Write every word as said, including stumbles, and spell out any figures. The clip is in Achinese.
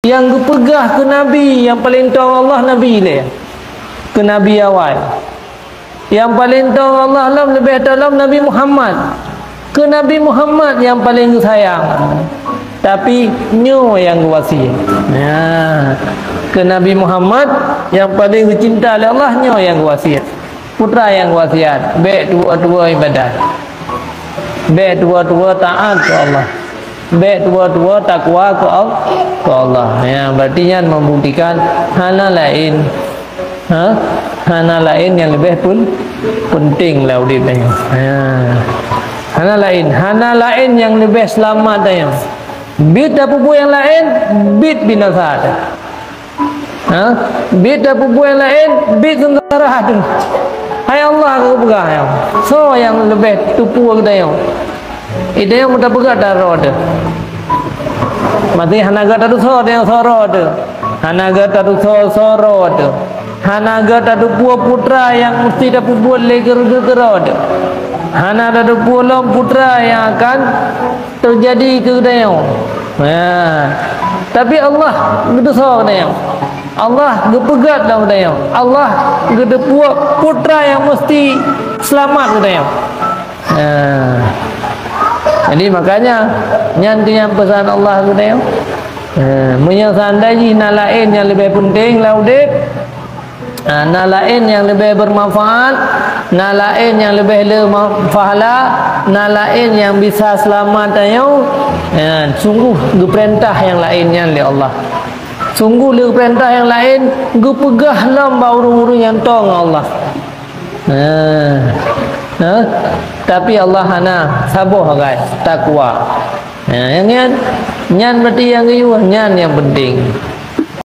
Nyang geupeugah keu nabi nyang paleng tong Allah nabi lé. Keu nabi awai. Nyang paleng tong Allah lom leubeh tong lom Nabi Muhammad. Keu Nabi Muhammad nyang paleng geusayang. Tapi nyoe nyang geuwasiet. Nah, keu Nabi Muhammad nyang paleng geucinta lé Allah, nyoe nyang geuwasiet. Peue treuk nyang geuwasiet, bék tuwoe-tuwoe iébadat. Bék tuwoe-tuwoe taát keu Allah. Bék tuwoe-tuwoe takwa keu Al-, keu Allah. Ya, berarti nyan membuktikan hana laén, ha? Hana laén nyang leubeh pun penting lam udeb nyoe. Ya. Hana laén, hana laén nyang leubeh seulamat nyoe. Bit tapeubuet nyang laén, bit binasa teuh. Ha? Bit tapeubuet nyang laén, bit seungsara teuh. Hai Allah geupeugah nyoe, soe nyang leubeh teupeue geutanyoe? Geutanyoe meutapeugah taroe teuh. Maté hana gata tusoe teuh soe roe teuh. Hana gata tusoe soe roe teuh. Hana gata teupeue peue treuk nyang meusti tapeubuet lé geu-, geu-, geuroe teuh. Hana tateupeue lom peue treuk nyang akan teujadi keu geutanyoe. Ha. Tapi Allah geutusoe geutanyoe. Allah geupeugah lom geutanyoe. Allah geuteupeue peue treuk nyang meusti seulamat geutanyoe. Ha. Jadi makanya nyan keuh nyang peusan Allah geutanyoe. Ha. Meunyoe seandai jih na laén nyang leubeh penting lam udeb, ha, na laén nyang leubeh beumanfaat, na laén nyang leubeh le ma-, pahala, na laén nyang bisa seulamat tanyoe, ya, sungguh geupeurintah nyang laén nyan lé Allah. Sungguh lé geupeurintah nyang laén geupeugah lom bak ureuëng-ureuëng nyang tong ngon Allah. Ha. Ha? Tapi Allah hana saboh agak takwa. Ha, nyang nyan, nyan berarti nyang geuyue, nyan nyang penting.